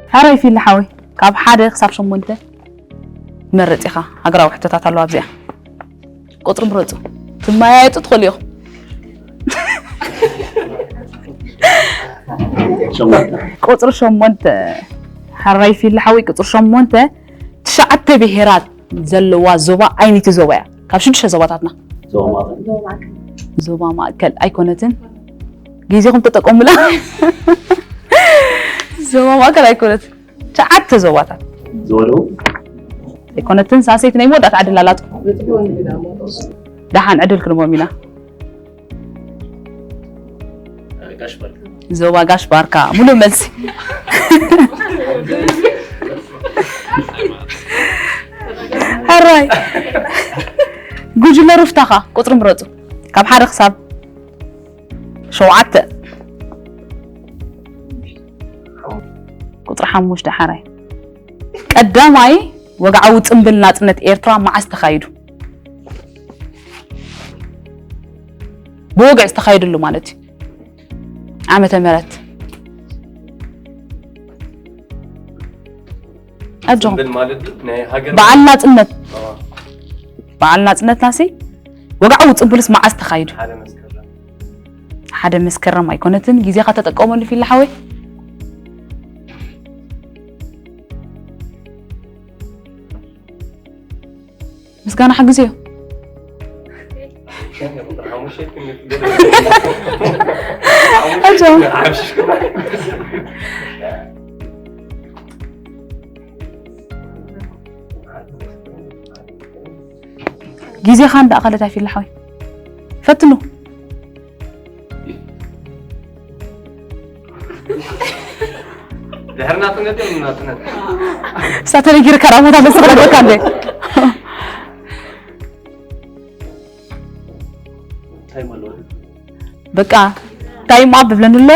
ሕራይ ፊሊ ሓወይ፣ ካብ ሓደ ክሳብ ሸሞንተ ትመርጽ ኢኻ። ሃገራዊ ሕቶታት ኣለዋ ኣብዚኣ። ቁጽሪ ምረጹ። ትመያየጡ ትኽእሉ ኢኹም። ቁጽሪ ሸሞንተ። ሕራይ ፊሊ ሓወይ፣ ቁጽሪ ሸሞንተ። ትሽዓተ ብሄራት ዘለዋ ዞባ ኣይነይቲ ዞባ እያ? ካብ ሽዱሽተ ዞባታትና። ዞባ ማእከል። ዞባ ማእከል ኣይኮነትን። ግዜኹም ተጠቀሙላ። ዞባ ማእከል ኣይኮነትን። ትሽዓተ ዞባታት። ዞባ ደቡብ። ኣይኮነትን። ሳሰይቲ ናይ መወዳእታ ዕድል ኣላትኩም። ደሓን ዕድል ክንቦም ኢና። ዞባ ጋሽ ባርካ። ሙሉእ መልሲ። ሕራይ። ጉጅለ ሩፍታኻ ቁጽሪ ምረጹ። ካብ ሓደ ክሳብ ሸውዓተ። ቁጽሪ ሓሙሽተ። ሕራይ። ቀዳማይ ወግዓዊ ጽምብል ናጽነት ኤርትራ መዓስ ተኻይዱ? ብወግዒ ዝተኻየደሉ ማለት እዩ። ዓመተ ምህረት። ኣጆኹም። ጽምብል ማለት ናይ ሃገር በዓል ናጽነት። ኣዋ። በዓል ናጽነትናሲ ወግዓዊ ጽምብልስ መዓስ ተኻይዱ? ሓደ መስከረም። ሓደ መስከረም ኣይኮነትን። ግዜኻ ተጠቀመሉ ፊሊ ሓወይ። ምስጋና ሓግዝዮ። ኣጆ። ግዜኻ እንዳኣኸለት ኣይፊላ ሓወይ። ፈትኑ። ድሕሪ ናጽነት እዮም ናጽነት። እሳ ተነጊርካ ራሞት ኣለስ ክነግረካ እንዴ? ታይም ኣለዎ። በቃ ታይም ኣፕ ብለኒ ኣሎ።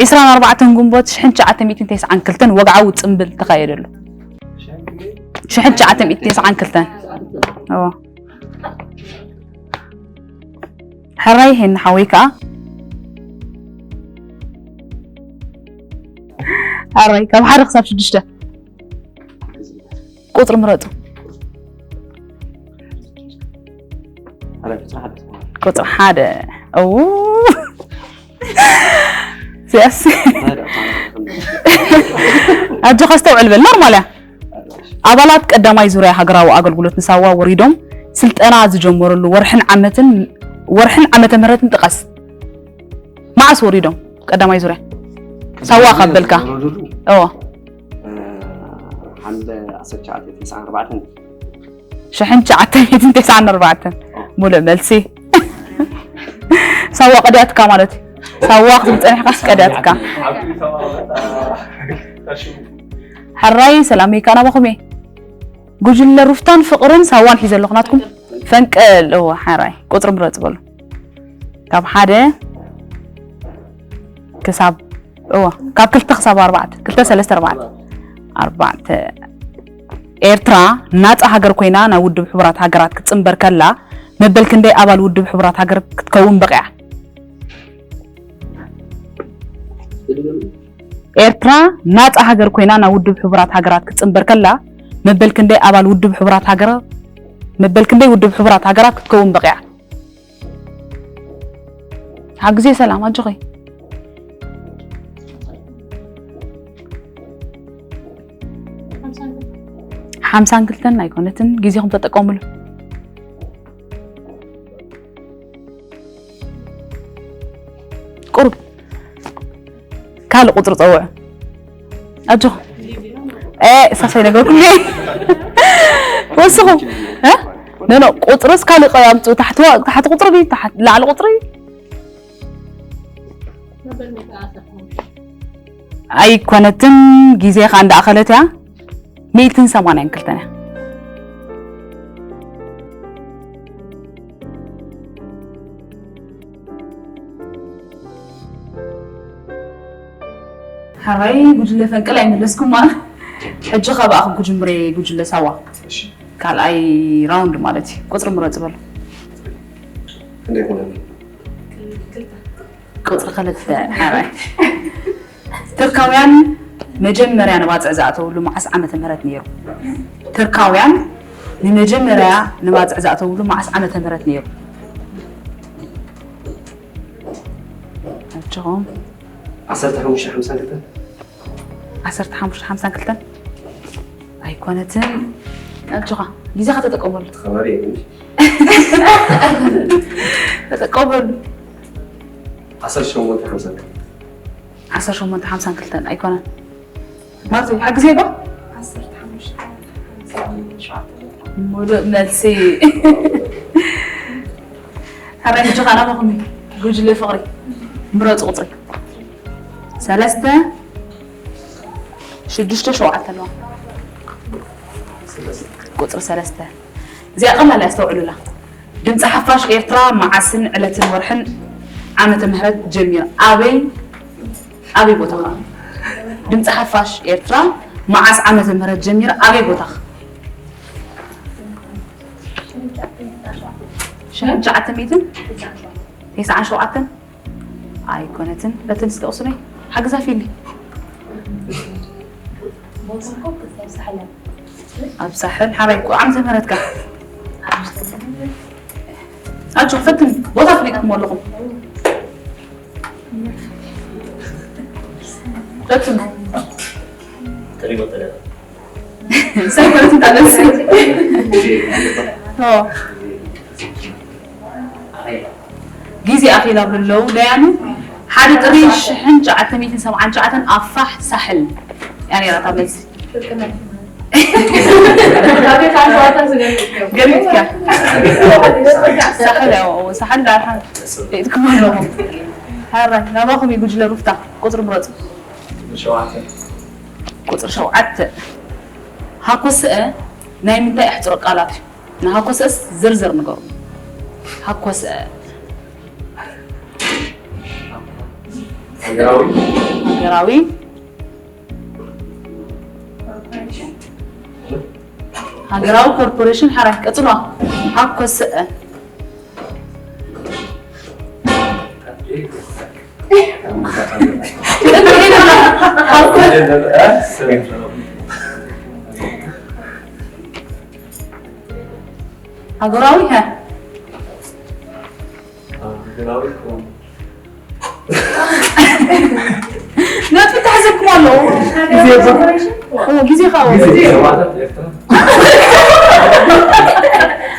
ዕስራን ኣርባዕተን ግንቦት ሽሕን ትሽዓተ ሚእትን ተስዓን ክልተን ወግዓዊ ጽምብል ተኻየደሉ። ሽሕን ትሽዓተ ሚእትን ተስዓን ክልተን። እዎ። ሕራይ ሄን ሓወይ ከኣ። ሕራይ ካብ ሓደ ክሳብ ሽዱሽተ ቁጽሪ ምረጹ። ቁጽሪ ሓደ። እው። ሲያስ። ኣጆኻ ኣስተውዕል በል፣ ኖርማል እያ። ኣባላት ቀዳማይ ዙርያ ሃገራዊ ኣገልግሎት ንሳዋ ወሪዶም ስልጠና ዝጀመረሉ ወርሕን ዓመትን፣ ወርሕን ዓመተ ምህረትን ጥቀስ። መዓስ ወሪዶም ቀዳማይ ዙርያ? ሳዋ ካብ በልካ። ዝወረዱሉ? እዎ። እ፣ ሓምለ ዓሰርተ ትሽዓተ ተስዓን ኣርባዕተን። ሽሕን ትሽዓተ ሚእትን ተስዓን ኣርባዕተን። ሙሉእ መልሲ። ሳዋ ቀዲያትካ ማለት እዩ። ሳዋ ክትብል ጸኒሕካስ ቀዲያትካ። ሕራይ ሰላም ይካ ናባኹም እየ። ጉጅለ ሩፍታን ፍቕርን ሳዋን ሒዘ ኣለኹ ናትኩም። ፈንቅል፣ እወ፣ ሕራይ። ቁጽሪ ምረጽ በሉ። ካብ ሓደ ክሳብ፣ እወ፣ ካብ ክልተ ክሳብ ኣርባዕተ፣ ክልተ፣ ሰለስተ፣ ኣርባዕተ። ኣርባዕተ። ኤርትራ ናጻ ሃገር ኮይና ናብ ውድብ ሕቡራት ሃገራት ክትጽንበር ከላ፣ መበል ክንደይ ኣባል ውድብ ሕቡራት ሃገር ክትከውን በቒዓ? ኤርትራ ናጻ ሃገር ኮይና ናብ ውድብ ሕቡራት ሃገራት ክትጽንበር ከላ፣ መበል ክንደይ ኣባል ውድብ ሕቡራት ሃገራት፣ መበል ክንደይ ውድብ ሕቡራት ሃገራት ክትከውን በቒዓ? ሓግዜ ሰላም፣ ኣጆኺ። ሓምሳን ክልተን ኣይኮነትን፣ ግዜኹም ተጠቀሙሉ። ቁሩብ ካልእ ቁጽሪ ጸውዑ። ኣጆኹም። እ፣ ሳሳይ ነገርኩም እየ። ወስኹ። እ? ኖ፣ ኖ፣ ቁጽርስ ካልእ ቀ-፣ ኣምጽኡ። ታሕቲ ዋ-፣ ታሕቲ ቁጽሪ ድዩ? ታሕቲ፣ ላዕሊ ቁጽሪ? ኣይኮነትን፣ ግዜኻ እንዳኣኸለት እያ። ሚእትን ሰማንያን ክልተን እያ። ሕራይ ጉጅለ ፈንቅል ኣይመለስኩም ማለት። ሕጂ ካባኣኹም ክጅምር እየ፣ ጉጅለ ሳዋ። እሺ። ካልኣይ ራውንድ ማለት እዩ። ቁጽሪ ምረጽ በሉ። ክንደይ ኮነ? ቁጽሪ ክልተ፣ ሕራይ። ቱርካውያን መጀመርያ ንባጽዕ ዝኣተውሉ መዓስ ዓመተ ምህረት ነይሩ? ተርካውያን ንመጀመርያ ንባጽዕ ዝኣተውሉ መዓስ ዓመተ ምህረት ነይሩ? ኣጆኹም። ዓሰርተ ሓሙሽተ ሓምሳን ክልተን። ዓሰርተ ሓሙሽተ ሓምሳን ክልተን ኣይኮነትን። ኣጆኻ፣ ግዜኻ ተጠቀመሉ። ከባቢ የለን። ተጠቀመሉ። ዓሰርተ ሸሞንተ ሓምሳን ክልተን። ዓሰርተ ሸሞንተ ሓምሳን ክልተን ኣይኮነን። ማርቱ፣ ሓግዜ ዶ? ዓሰርተ ሓሙሽተ ሓምሳን ሸውዓተ። ሙሉእ መልሲ። ሕራይ፣ ሕጂ ኸኣ ናባኹም እዩ። ጉጅለ ፍቕሪ፣ ምረጹ ቁጽሪ። ሰለስተ፣ ሽዱሽተ፣ ሸውዓተ ኣለዋ። ቁጽሪ ሰለስተ። እዚኣ ቀላል እያ፣ ኣስተውዕሉላ። ድምፂ ሓፋሽ ኤርትራ መዓስን ዕለትን ወርሕን ዓመተ ምህረት ጀሚሩ ኣበይ ኣበይ ቦታ ኸ? ድምፂ ሓፋሽ ኤርትራ መዓስ ዓመተ ምህረት ጀሚሩ ኣበይ ቦታ ኸ? ሽሕን ትሽዓተ ሚእትን ተስዓን ሸውዓተን ኣይኮነትን። በተን ዝተቕሱነይ ሓግዛ ፊሊ ኣብ ሳሕል ሓራይ እኮ ዓመተ ምህረት ከ ኣጆ ፈትን ቦታ ፍሊጥኩም ኣለኹም። ፈትን ተሪጎ ተለ ሳይኮነት እንታለስ ጊዜ ኣኺላ ብለው ደያኑ ሓደ ጥሪ ሽሕን ትሽዓተ ሚእትን ሰብዓን ትሽዓተን ኣፋሕ ሳሕል እያ ነይራ እታ መልሲ። ገሪትካ ሳሕል ያው ሳሕል ዳርሓ ኢትኩም ኣለኹም። ሓራይ ናባኹም እዩ ጉጅለ ሩፍታ ቁፅሪ ምረፁ። ሸውዓተ ቁፅሪ ሸውዓተ ሃኮስአ ናይ ምንታይ ኣሕፅሮ ቃላት እዩ? ንሃኮስአስ ዝርዝር ንገሩ። ሃኮስአ ሃገራዊ ሃገራዊ ሃገራዊ ኮርፖሬሽን ሓራይ ቀፅሎ። ሃኮስአ ሃገራዊ ሀ ሃገራዊ ነጥቢ ተሕዘብኩም ኣለዉ። ጊዜ ኸ ሰማዕታት ኤርትራ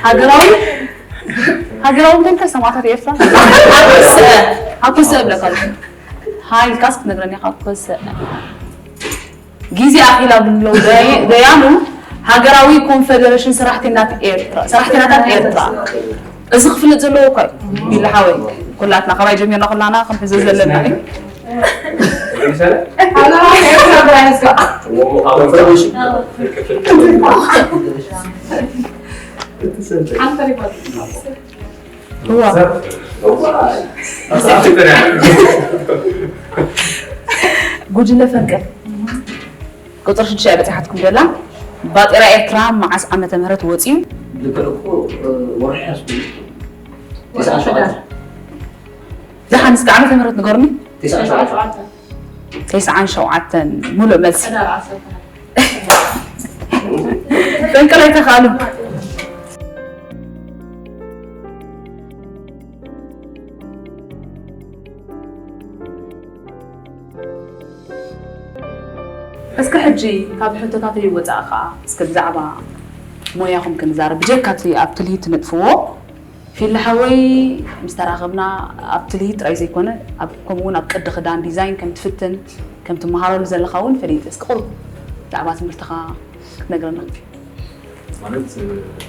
ሃገራዊ ሃገራዊ እንተልካ ሰማዕታት ኤርትራ ሃኮሰ ሃኮሰ እብለካ ኣለኹ። ሃይ ኢልካስ ክትነግረኒ ኢኻ ሃኮሰ ጊዜ ኣኺላ ብለው ደያኑ ሃገራዊ ኮንፈደሬሽን ሰራሕተኛታት ኤርትራ ሰራሕተኛታት ኤርትራ እዚ ክፍለጥ ዘለዎ እኮ እዩ። ቢላ ሓወይ ኩላትና ካባይ ጀሚርና ኩላና ክንሕዞ ዘለና እዩ። ጉጅለ ፈንቅል ቁፅሪ ሽዱሽተ እያ በፂሓትኩም ዘላ። ባጤራ ኤርትራ መዓስ ዓመተ ምህረት ወፂኡ? ልክዕ እኮ ወርሒ ያስኩ ተስዓ ሸውዓተ ደሓን እስከ ዓመተ ምህረት ንገሩኒ። ተስዓ ሸውዓተ ተስዓን ሸውዓተን ሙሉእ መልሲ። ፈንቅል ኣይተኻእሉ። እስከ ሕጂ ካብ ሕቶታተይ ወፃእ ከዓ እስከ ብዛዕባ ሞያኹም ክንዛረብ ብጀካ እቲ ኣብ ትልሂት ትነጥፍዎ ፊሊ ሓወይ ምስ ተራኸብና ኣብ ትልሂት ጥራይ ዘይኮነ ኣብ ከምኡ እውን ኣብ ቅዲ ክዳን ዲዛይን ከም ትፍትን ከም ትመሃረሉ ዘለኻ እውን ፈሊጠ እስከ ቁሩብ ብዛዕባ ትምህርትኻ ክትነግረና ማለት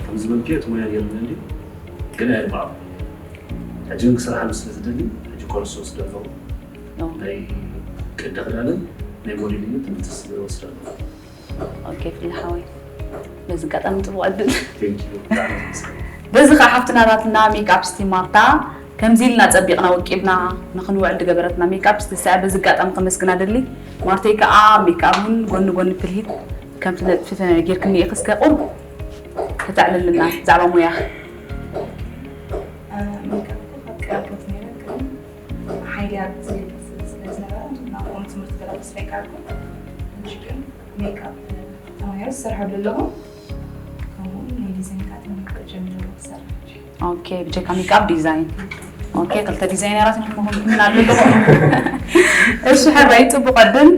ከም ዝበልክዮ እቲ ሞያ ነይሩኒ እንድዩ ግን ኣየርባዕኹ ሕጂ ግን ክሰርሓሉ ስለ ዝደሊ ሕጂ ኮርስ ወስደ ኣለኹ ናይ ቅዲ ክዳንን ናይ ሞዴሊንግን ትምህርቲ ወስደ ኣለኹ። ኦኬ ፍሊ ሓወይ በዚ ኣጋጣሚ ፅቡቅ ዕድል በዚ ከዓ ሓፍትና ናትና ሜክኣፕስቲ ማርታ ከምዚ ኢልና ፀቢቅና ወቂብና ንክንውዕል ዝገበረትና ሜክኣፕስቲ ሰ በዚ ኣጋጣሚ ከመስግና ደሊ ማርተይ ከዓ ሜክኣፕ እውን ጎኒ ጎኒ ትልሂት ከምቲ ነጥፊ ተነጊርክኒ ኢኺ እስከ ቁርብ ከተዕልልና ብዛዕባ ሙያ ሜክኣፕ ካብ ቀረበት ነይረ ግን ሓይሊ ኣብ ዝብል ስለ ዝነበረ ናብኦም ትምህርቲ ገለ ተስፋ ይቃርኩ ሜክኣፕ ተማሂረ ዝሰርሐሉ ኣለኹ። ከምኡ ናይ ዲዛይን ከዓ ተመርቀ ጀሚረ ክሰርሕ። ኦኬ፣ ብጀካ ሜክኣፕ ዲዛይን። ኦኬ፣ ክልተ ዲዛይነራት ንሕና ኣለኹም። እሺ፣ ሕራይ ጽቡቕ ዕድል።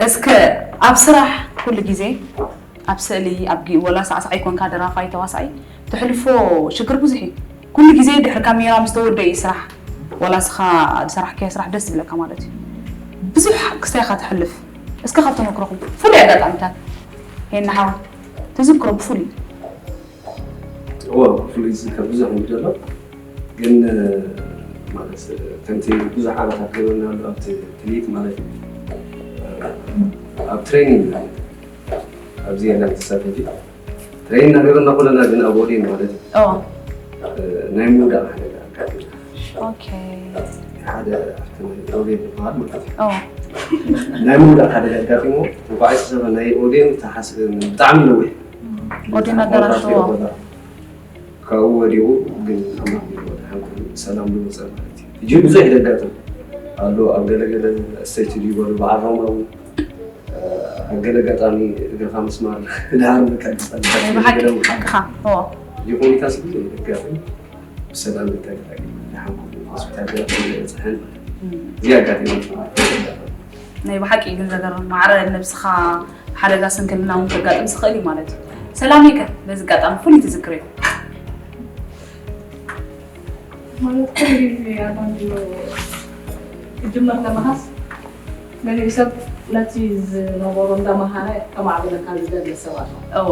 እስከ ኣብ ስራሕ ኩሉ ግዜ ኣብ ስእሊ፣ ኣብ ጊ-፣ ወላ ሳዕሳዕ ይኮንካ፣ ደራፋይ፣ ተዋሳኣይ፣ ትሕልፎ ሽግር ብዙሕ እዩ። ኩሉ ግዜ ድሕሪ ካሜራ ምስ ተወደእ እዩ ስራሕ፣ ወላ እስኻ ዝሰራሕካዮ ስራሕ ደስ ዝብለካ ማለት እዩ። ብዙሕ ክስታይ ኢኻ ትሕልፍ። እስከ ካብ ተመክሮኹም ፍሉይ ኣጋጣሚታት ሄና ሓው ትዝክሮ ብፍሉይ? እዎ፣ ብፍሉይ ዝዝከር ብዙሕ እዩ ዘሎ። ግን ማለት ከምቲ ብዙሕ ዓመታት ገበርና ኣሎ ኣብቲ ክሊፕ ማለት እዩ። ኣብ ትሬኒንግ ኣብዚ የለን ትሳተፊ ትሬኒንግ እናገበርና ኩለና ግን ኣብ ኦዲን ማለት እዩ። ኦ ናይ ምውዳቕ ሓደጋ ኣጋጢምና። ኦኬ ሓደ ኣብቲ ኦዲን ዝበሃል ማለት እዩ። ኦ ናይ ምውዳቕ ሓደጋ ኣጋጢሞ እንኳዕ ዝተሰበ ናይ ኦዲን ተሓስ ብጣዕሚ ነዊሕ ኦዲን ኣዳራሽ ኦ ካብኡ ወዲኡ ግን ኣማን ድሓን ሰላም ዝመፀ ማለት እዩ። ሕጂ ብዙሕ ይደጋጥም ኣሎ ኣብ ገለገለ ስቴጅ ይበሉ በዓል ሮማ እውን ኣብ ገለ ኣጋጣሚ እግርኻ ምስማር ድሃር መቀድፀ ናይ ብሓቂ ሓቅኻ ኦ ይኹን ኢልካ ስብ ይደጋጥም ብሰላም ይተገላገል ድሓን ሆስፒታል ገለ ዝበፅሐን እዚ ኣጋጢሙ ናይ ብሓቂ ግን ዘገርም ማዕረ ነብስኻ ሓደጋ ስንክልና እውን ከጋጥም ዝኽእል እዩ ማለት እዩ። ሰላመይ ከ በዚ ኣጋጣሚ ፍሉይ ትዝክርዮ? ማለት ኩሉ ግዜ ኣባንዲኖ ክጅመር ከለኻስ ገሊኡ ሰብ ነቲ ዝነበሮ እንዳመሃረ ከማዕብለካ ዝደሊ ሰብ ኣሎ። እዎ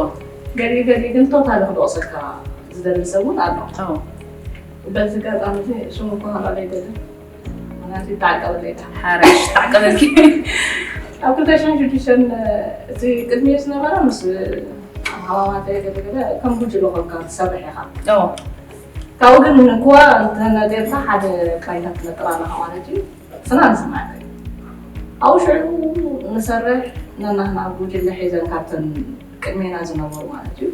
ገሊኡ ገሊኡ ግን ቶታሊ ክደቕሰካ ዝደሊ ሰብ እውን ኣሎ። እዎ በዚ ኣጋጣሚ እዚ ሽሙ ክሃሎ ኣይደልን። ምክንያቱ ይተዓቀበለይ ዳ ሓረሽ ተዓቀበልኪ። ኣብ ክልተ ሽሕን ሽዱሽተን እቲ ቅድሚኡ ዝነበረ ምስ ኣማማተይ ገለገለ ከም ጉጅለ ኮንካ ትሰርሕ ኢኻ። እዎ ካብኡ ግን ንኩዋ እንተነጢርካ ሓደ ባይታ ትነጥር ኣለኻ ማለት እዩ። ስና ንስማዕ ኣብኡ ሽዑ ንሰርሕ ነናህና ጉጅለ ሒዘን ካብተን ቅድሜና ዝነበሩ ማለት እዩ።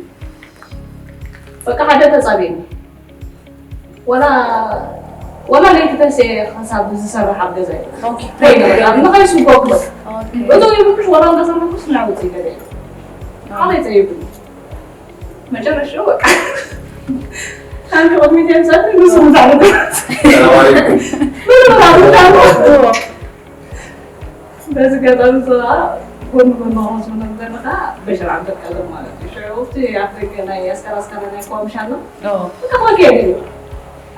በቃ ሓደ ተፃቢኒ ወላ ወላ ለይቲ ተስኤ ክሳብ ዝሰርሕ ኣብ ገዛ እዩ። ኦኬ ንኸይስጎ ክሎ ኦኬ እቶ ይብሉሽ ወላ እንዳሰራሕኩስ ንዕውፅ ይገደ ዓለይ ፀይብኒ መጨረሻ በቃ ሓንቲ ቅድሚት የምፀት ንሱ ምዛዕነት በዚ ገጠር እዚ ከዓ ጎኒ ጎኒ ከመስሉ ነበር ከዓ በሽር ዓብደልቃድር ማለት እዩ። ሽዑ እቲ ኣፍደገ ናይ ኣስከር ኣስከረ ናይ ኮምሻ ኣሎ። በቃ ኮንክ የድልዩ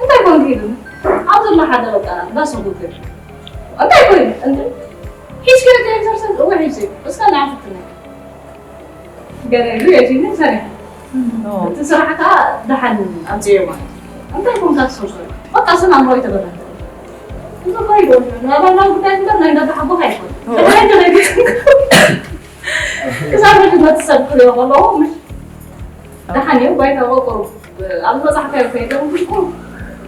እንታይ ኮንክ ኢሉኒ ኣብ ዘሎ ሓደ በቃ እንዳሰጉግር እንታይ ኮይኑ እንት ሒዝክዮ እቲ ኤክሰርሳይዝ እወ ሒዘ እስከ ንዓ ፍትነ ገለ ኢሉ የእትዩኒ ሰሪሐ እቲ ስራሕ ከዓ ደሓን ኣምፅዮ ማለት እዩ። እንታይ ኮንካ ትሰርሖ በቃ ስን ኣምሮ ይተበላተ እዚ እኮ ይጎድሎ ናባና ጉዳይ እንበር ናይ እንዳተሓቦኻ ይኮን ድሕሪ ድረግፅ ክሳብ ሕጂ ነቲ ሰብ ክሪኦ ከለዎ ምሽ ደሓን እዮም ባይታ ቆቆሩ ኣብ ዝበፃሕካዮ ከይደም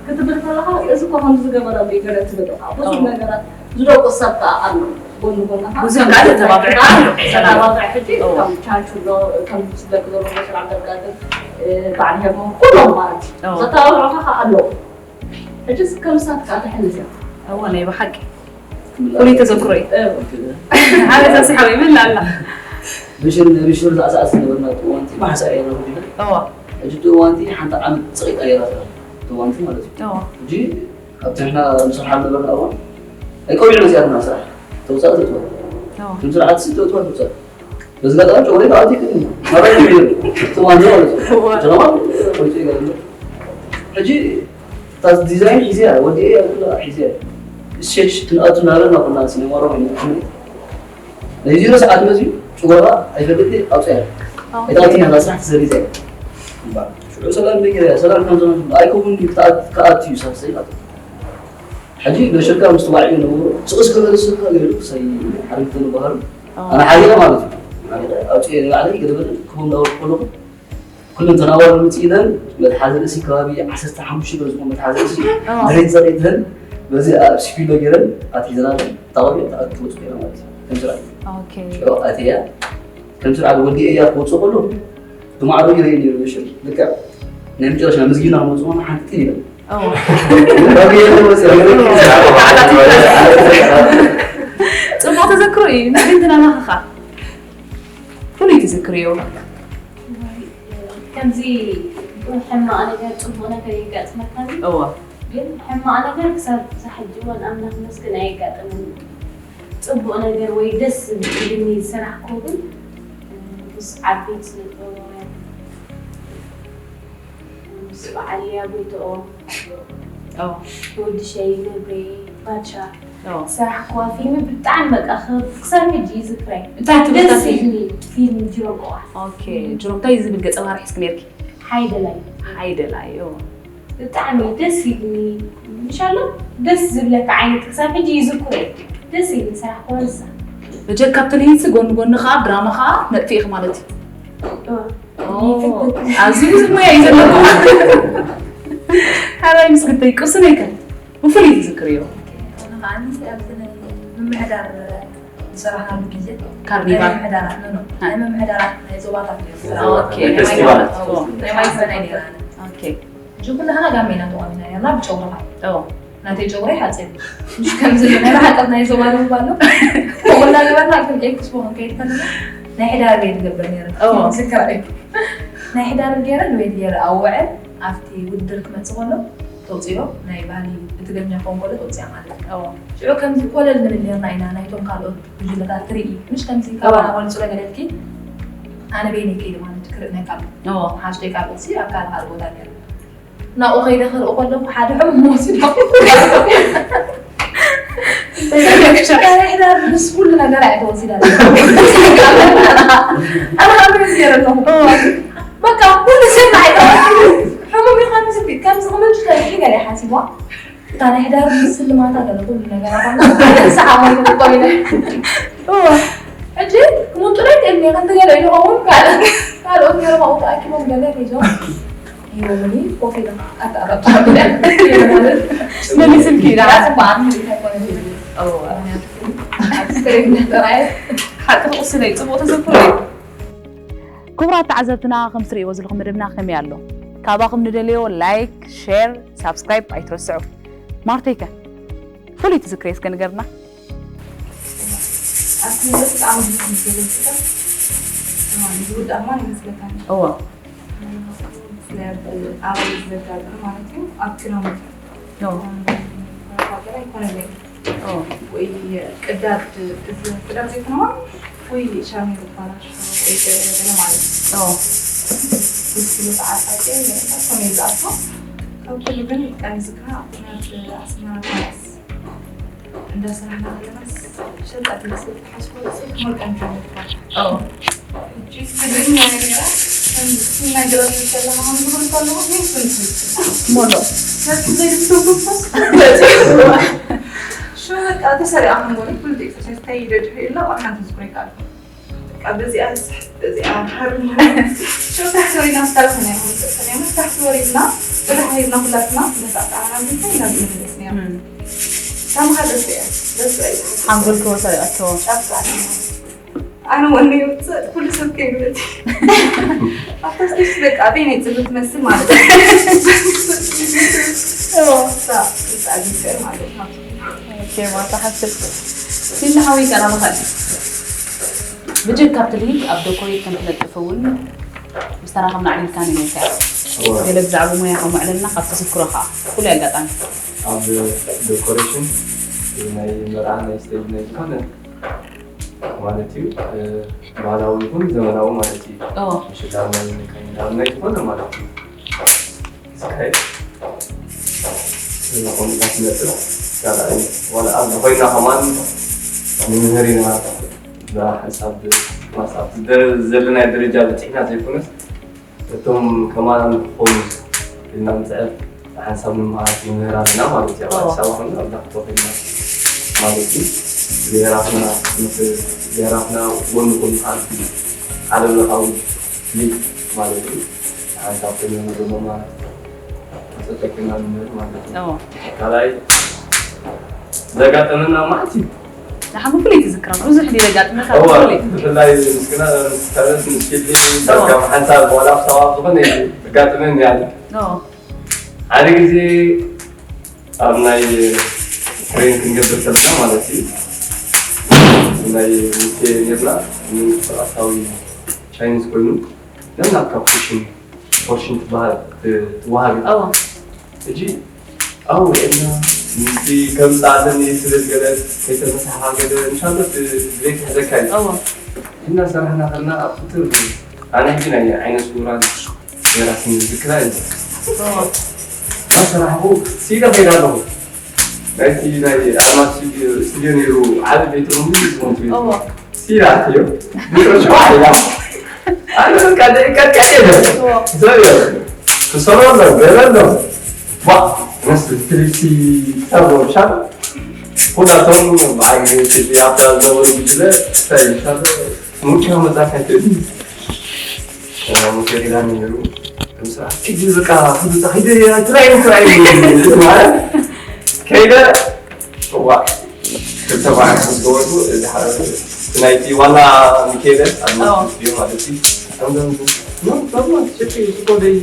ክትብል ከለካ እዚ እኮ ከምዚ ዝገበረሉ እዩ ገለ ትብል ኢኻ ብዙሕ ነገራት ዝደቁ ሰብ ከዓ ኣሎ ጎኒ ጎንኻ ብዙሕ ከዓ ተተባብዕ ኣሎ። ተተባብዕ ሕጂ ከም ቻንቹሎ ከም ስደቂ ዘሎ መሸር ዓብደልቃድር በዓል ሄርሞ ኩሎም ማለት እዩ ዘተባብዑኻ ከዓ ኣለዉ ሕጂ ከምሳት ከዓ ተሕልፍ እዮም እወ ናይ ብሓቂ ፍሉይ ተዘክሮ እዩ ሓደ ተስሓዊ ይብል ኣላ ብሽር ብሽር ዛዕዛዕ ዝነበርና እዋንቲ ማሕሳ እየ ነብርና እወ ሕጂ እቲ እዋንቲ ሓንቲ ዓመት ፀቂጣ እያ እዋንቲ ማለት እዩ እወ ሕጂ ኣብቲ ንሕና ንሰርሓሉ ነበርና እዋን ኣይቀውዒ መፅያትና ስራሕ ተውፃእ ተጥወ እወ ትም ስርዓት ሲ ተውፅዋ ተውፃእ በዚ ጋጣሚ ጨውሬ ተኣቲ ማራ ይብል እቲ ዋንዛ ማለት እዩ ጀማል ቆይቶ ይገርም ሕጂ ታዝ ዲዛይን ሒዝያ ወዲኤ እያ ኩላ ሒዝያ ስቴጅ ትንኣቱ እናበልና ኩና ሲኔማ ሮ ናይ ዜሮ ሰዓት መዚ ጭጎራ ኣይፈልጥ ኣውፅያ ኣይታወትን ያላ ስራሕ ትዘሪዘ ሽዑ ሰላም ደገ ሰላም ከም ዘመን ኣይከውን ክኣት እዩ ሳሰይ ማለት ሕጂ በሽርካ ምስ ተባዕዩ ነበሩ ስቕስ ክበልስካ ገይሩ ክሳይ ሓሪፍ ተንባሃሩ ኣነ ሓዚረ ማለት እዩ ኣውፅየ ንባዕለይ ገለበለ ክቦም ዳወር ከለኹ ኩለን ተናዋር ምፅኢለን መትሓዚ ርእሲ ከባቢ ዓሰርተ ሓሙሽተ ገለ ዝኾን መትሓዚ ርእሲ ድሕሪት ፀቂጥለን በዚ ኣብ ስፒሎ ገይረን ኣትሒዘና ታወሪ ተኣትወፁ ገይረ ማለት እዩ ከምስራ ኦኬ ሽዑ ኣትያ ከምስራ ወዲኤ እያ ክወፅእ ከሎ ብማዕዶ ገይረ ነይሩ ምሽር ልክዕ ናይ መጨረሻ መዝጊብና ክንወፅእ ከለና ሓንቲ ጥል ኢለን ጽቡቅ ተዘክሮ ንግንትና ናኸኻ ፍሉይ ትዝክርዮ? ከምዚ ሕማቕ ነገር ፅቡቕ ነገር የጋጥመካ። እዋ ግን ሕማቕ ነገር ክሳብ እዛ ሕጂ እዋን ኣምላኽ መስገን ኣየጋጠመኒ። ፅቡቕ ነገር ወይ ደስ ዝብልኒ ዝሰራሕክዎ ግን ምስ ዓበይቲ ስነ ጥበባውያን ምስ በዓል ሊያ ጎይትኦም፣ ወዲ ሸይ ነብሬ፣ ባቻ ዝሰራሕክዋ ፊልሚ ብጣዕሚ በቃ ክሳብ ሕጂ ይዝክረይ። እንታይ ትብል ደስ ፊልሚ? ፊልሚ ጅሮም ቆዋሕ። ኦኬ፣ ጅሮም እንታይ ዝብል ገጸ ባህሪ ሒዝኪ ነርኪ? ሓይደላይ። ሓይደላይ። ብጣዕሚ ደስ ኢልኒ። ምሻሎ ደስ ዝብለካ ዓይነት ክሳብ ሕጂ ይዝክሮ እዩ። ደስ ኢልኒ ስራሕ ኮንሳ። መቸም ካብቲ ልሂንሲ ጎኒ ጎኒ ከዓ ድራማ ከዓ ነጥፊ ኢኺ ማለት እዩ። ኣብዚ ብዙ ሞያ እዩ ዘለኩም። ሓራይ ምስ ግተይ ቁስነይ ከ ብፍሉይ ትዝክርዮ? ምምሕዳር ዝሰራሕናሉ ግዜ ካርኒቫል ናይ ምምሕዳራት ኖ ኖ ናይ ምምሕዳራት ናይ ዞባታት እዩ። ኦኬ ናይ ፌስቲቫላት ናይ ማይ ዘመናይ ነይራ። ኦኬ እጂ ኩላህና ጋሜና ተቆኒና ነርና ብጨጉሪ ኸዓ ኦ ናተይ ጨጉሪ ሓፂር ምሽ ከምዚ ናይ ብሓፂር ናይ ዞባ ደቡብ ኣሎ ከምኡ እናገበርና ከም ኤክስፖ ክንከይድ ከለና ናይ ሕዳር ቤት ገበር ነይረ ዝከራ እዩ ናይ ሕዳር ገይረ ንቤት ገይረ ኣውዕል ኣብቲ ውድድር ክመፅእ ከሎ ተውፅኦ ናይ ባህሊ ብትግርኛ ክኸውን ከሎ ተውፅያ ማለት እዩ ሽዑ ከምዚ ኮለል ንብል ነርና ኢና ናይቶም ካልኦት ጉጅለታት ትርኢ ምሽ ከምዚ ካባና ኮልፅሎ ገለልኪ ኣነ በይነይ ከይደ ማለት ክርኢ ናይ ካልኦት ሓፍተይ ካልኦት ሲ ኣብ ካልእ ካልእ ቦታ ገይረ ናብኡ ከይደ ክርኢ ከለኹ ሓደ ሕሙም ወሲዶ ሕዳር ምስ ኩሉ ነገር ኣየ ተወሲዳ ኣነ ካብ ገይረ ኣለኹ በቃ ኩሉ ሰብ ንዓይ ሕሙም ይኾን ምስ ከምዚ ክምልሽ ገለ ሓሲቧ እታ ናይ ሕዳር ስልማታ ገለ ኩሉ ነገራታ ሰዓት ኮይነ ሕጂ ክምንጡ ናይ ጤልኒ ከምቲ ገለ ይኸውን ካልእ ካልኦት ገለ ካብኡ ተኣኪቦም ገለ ሒዞም ሂቦምኒ ኮፍ ኢሎም ኣተኣረብታ መሊስልኪ ኢላ ጽቡቅ ኣምሪት ኣይኮነትን ሓቂ ቁስለይ ጽቡቅ ተዘክሮ እዩ ክቡራት ተዓዘብትና ከም ትርእይዎ ዘለኹም መደብና ከመይ ኣሎ ካባኹም ንደልዮ ላይክ ሼር ሳብስክራይብ ኣይትረስዑ ማርተይ ከ ፍሉይ ትዝክሬ እስከ ንገርና ኣስምረት ብጣዕሚ ብዙሕ ዝገለፅታት ዝውዳእ ማን ይመስለካኒ እዋ ናይ ኣባይ ዘጋጥም ማለት እዩ ኣብ ክረምቲ ቋጠራ ይኮነለይ ወይ ቅዳድ ቅዳድ ዘይኮነዋ ወይ ሻሜ ዝበላሽ ወይ ገለ ገለ ማለት እዩ ስለ ተዓጣቂ ከመይ ዝኣቶ ካብ ኩሉ ግን ቀንዝካ ናብ ኣስመራ ተመለስ እንዳ ስራሕና ከለናስ ሸጣ ትመስል ትሓስቦ ስልክ ሞልቀን ጀመርኳ ሕጂ ትግርኛ ነይራ ናይ ገለሉ ከለኻ ከም ዝብል ከለኹ ግን ስንት ሞሎ ሽበቃ ተሰሪኣ ክንጎኒ ኩሉ ደቂ ተሸፍታይ ይደድሑ ኢላ ቆርሓንቲ ዝኩሬካ በዚኣ ዝስሕት በዚኣ ሃርሞ ሸውታ ሰሪና ስታል ከናይ ምንጥቅ ከናይ መፍታሕቲ ወሪድና ብድሓ ሂብና ኩላትና ነጣጣዕና ምንታይ ኢና ዝምለስ ነይሩ ታምኻ ደስ እያ ደስ እያ ሓንጎል ክወሰ ኣተዎ ጫፍካ ኣነ ወነ ይውፅእ ኩሉ ሰብ ከይብለት ኣብታ ስቴጅ በቃ በይነይ ፅምት መስል ማለት ማለት ማታ ሓፍትስ ሲልና ሓወይ ቀላምኻ እዩ ብጀካ ኣብቲ ሊንክ ኣብ ዶኮሬት ከም ትለጥፍ እውን ምስ ተራኸብና ኣዕሊልካኒ ነይርካ ገለ ብዛዕባ ሞያኻ መዕለልና ካብ ተዘክሮኻ ፍሉይ ኣጋጣሚ ኣብ ዶኮሬሽን ናይ መርዓ ናይ ስቴጅ ናይ ዝኾነ ማለት እዩ ባህላዊ ይኹን ዘመናዊ ማለት እዩ ሽዳር ናይ ናይ ዝኾነ ማለት እዩ ዝካየድ ዝኾነ ትነጥብ ካልኣይ ዋላ ኣብዚ ኮይና ከማን ንምህር ኢና እዛ ሓንሳብ ማሳብ ዘለናዮ ደረጃ በፂሕና ዘይኮነስ እቶም ከማና ንክኾኑ ኢልና ንፅዕር ሓንሳብ ንመሃር ንምህር ኣለና ማለት እዩ ኣብ ኣዲስ ኣበባ ኮይኑ ኣብ ዳክቶ ኮይና ማለት እዩ ብሄራትና ምስ ብሄራትና ጎኒ ጎኒ ከዓ ዓለም ለኻዊ ሊግ ማለት እዩ ሓንሳብ ኮይና ንዘመማ ተጠቂምና ንምህር ማለት እዩ ካልኣይ ዘጋጠመና ማለት እዩ ንሓመ ፍለይቲ ዝክራ ብዙሕ ድዩ ዘጋጥመካ እዋ ፍለይቲ ብፍላይ ምስግና ምስ ከረስ ምስ ፊልሚ ዳርጋ ሓንሳብ ዋላ ኣብ ሰባብ ዝኾነ እዩ ዘጋጥመኒ ያለ ሓደ ግዜ ኣብ ናይ ትሬን ክንገብር ከለና ማለት እዩ ናይ ሙሴ ኔርና ምንቅስቃሳዊ ቻይኒዝ ኮይኑ ነናትካ ፖርሽን ፖርሽን ትበሃል ትወሃብ እዩ። እዎ ሕጂ ኣብኡ ውዒልና ምስቲ ከምፅእ ኣለኒ ትብል ገለ ከይተመሳሓ ገለ ንሻሎ ድሌት ይሕዘካ እዩ። እዎ እናሰራሕና ከለና ኣብ ክትር ኣነ ሕጂ ናይ ዓይነ ስውራን ራስን ዝክራ እዩ እዎ እናሰራሕኹ ሲኢለ ከይደ ኣለኹ። ናይቲ ናይ ኣርማ ስቱድዮ ስቱድዮ ነይሩ ዓቢ ቤት ሩም እዩ ዝኮንት ቤት እዎ ሲኢለ ኣትዮ ብጥርጭ ዋሕዳ ኣነ በቃ ደቂቃ ቀየ እዎ ዘብዮ ክሰሮ ኣሎ ገለ ኣሎ ዋ ነስ ትልሲ ታቦ ሻ ኩላቶም በዓል ግዜ ትልሲ ኣብታ ዘበሉ ጉጅለ እንታይ ይሻለ ሙቻ መጻካ ትልሲ ሙከሪላ ነይሩ። ምስራሕ ሕጂ በቃ ፍሉጥ ሂደ ትራይ ትራይ ማለት ከይደ ዋ ክልተ በዓል ምስ ገበርኩ እዚ ሓደ ናይቲ ዋና ሚካኤለ ኣድማስ እዩ ማለት እዩ። ከምዞም ኖ ኖርማል ሽቂ ሽኮደይ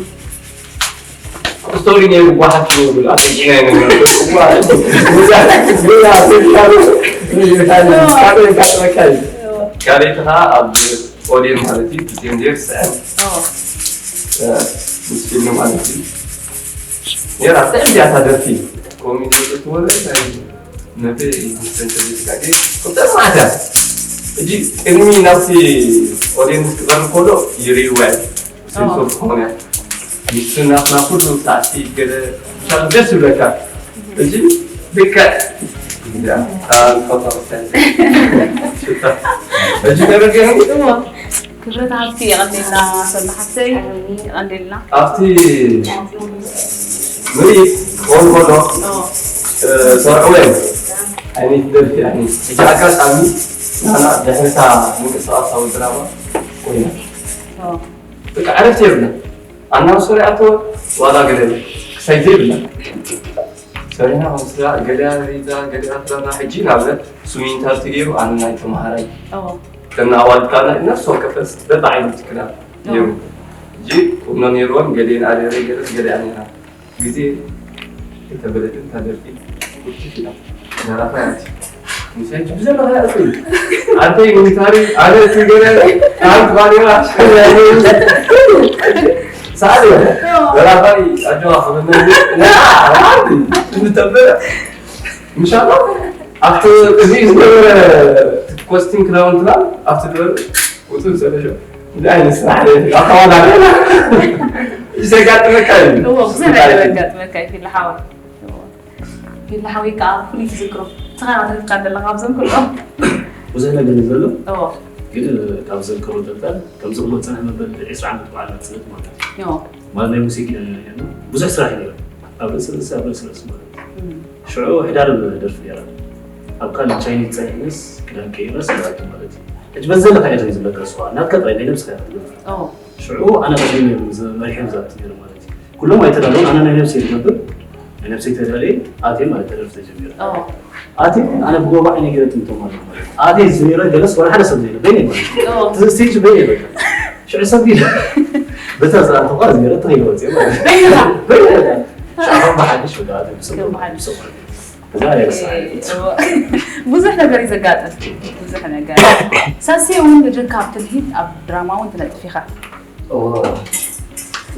ስቶሪ ነይሩ ጓሓት ነይሩ ኣብ ጭና ነይሩ። ካልኣይቲ ከዓ ኣብ ኦዴን ማለት እዩ ብቴንዴር ስዕብ ምስ ፊልም ማለት እዩ ነራ ስዕብ እያ እታ ደርፊ ኮሚዲ ወደ ትወረ ናይ መበ ኢንተርቪው ጋር ቁጥር ማለት እጂ ቅድሚ ናብቲ ኦዲየንስ ክቐርብ ከሎ ይርእይዋ እዩ። ሴንስ ኦፍ ኮነ ምስ ናትና ኩሉ ሳዕሲ ገለ ደስ ይብለካ። እጂ ልክዕ ሕጂ ተረዲእኒ። ክብረት ሃብቲ የቐኒልና ሰሉ ሓፍተይ የቐኒልና ኣብቲ ምርኢት ክኸውን ከሎ ተርዕወ ዓይነት ደርፊ ሕጂ ኣጋጣሚ ናና ድሕሪታ ምንቅስቃሳዊ ድራማ ኮይና በቃ ዕረፍቲ የብላ ኣናውሰር ኣቶ ዋላ ገለ ክሳይ ዘይብላ ሰሪና ከም ስራ ገሊያ ሪዛ ገሊያ ፍላና ሕጂ ንኣብነት ስዊንተር ትገይሩ ኣነ ናይ ተምሃራይ ከም ንኣዋልድ ካና ነፍሲ ወከፈስ በብዓይነቱ ክዳን ነይሩ ሕጂ ቁኖ ነይርወን ገሊአን ኣደረ ገለስ ገሊኣ ነይራ ግዜ የተበለትን ታደርፊ ቁጭ ይላል ዘራፋ ያት ምሳይች ብዘለኻ ያእኩ ኣንተ ሚሊታሪ ኣነ ትገለ ካንት ባዲራ ሰዓት ዘራፋ ኣጆዋ ከበነ ምተበለ ምሻሎ ኣብቲ እዚ ዝነበረ ኮስቲም ክዳውንትና ኣብቲ ድበል ውፅእ ዝሰለሾ እንታይ ዓይነት ስራሕ ኣተዋዳድራ ዘጋጥመካ እዩ እዎ ብዙሕ ነገር ዘጋጥመካ እዩ ፊላ ሓወይ ፊላ ሓወይ ከዓ ፍሉይ ትዝክሮ ንስኻ ኢና ተሪፍካ ዘለኻ ኣብዞም ኩሎም ብዙሕ ነገር እዩ ዘሎ እዎ ግን ካብ ዘዝከሮ ጠጠር ከምዚ ክመፀና መበል ዕስራ ዓመት በዓል መፅነት ማለት እዩ እዎ ማለት ናይ ሙሴ ኪዳነ ነርና ብዙሕ ስራሕ እዩ ነይሩ ኣብ ርእሲ ርእሲ ኣብ ርእሲ ርእሲ ማለት እዩ እም፣ ሽዑ ሕዳር ደርፊ ነይራ ኣብ ካልእ ቻይኒዝ ፀኒሕንስ ክዳን ቀይረስ ማለት እዩ ሕጂ በዘለካ እየ ዝብለካ ስዋ ናትካ ጥራይ ናይ ነብስካ ክትገብር እዎ ሽዑ ኣነ ቀዲም እዮም መሪሖም ዝኣቱ ነይሩ ማለት እዩ ኩሎም ኣይተዳለውን ኣነ ናይ ነብሰይ ዝገብር ናይ ነብሰይ ተዳለየ ኣትየ ማለት ተደርፊ ተጀሚሩ እዎ ኣትየ ኣነ ብጎባዕ ናይ ገይረ ትምቶም ኣለኩ ማለት ኣትየ ዝነይረ ገለስ ወላ ሓደ ሰብ ዘይለ በይነ ማለት እዎ እቲ ስቴጅ በይነ በቃ ሽዑ ሰብ ኢለ በታ ዝኣተኳ ዝገረ ተኸይለ ወፅየ ማለት በይንኻ በይነ በቃ ሽዑ ከም ብሓድሽ በቃ ኣትየ ብሰብ ከም ብሓድሽ። ብሰብ ማለት እዩ። እዛ ናይ ረሳዓት ብዙሕ ነገር እዩ ዘጋጥም ብዙሕ ነገር ሳሴ እውን ብጀካ ኣብ ትልሂት ኣብ ድራማ እውን ትነጥፍ ኢኻ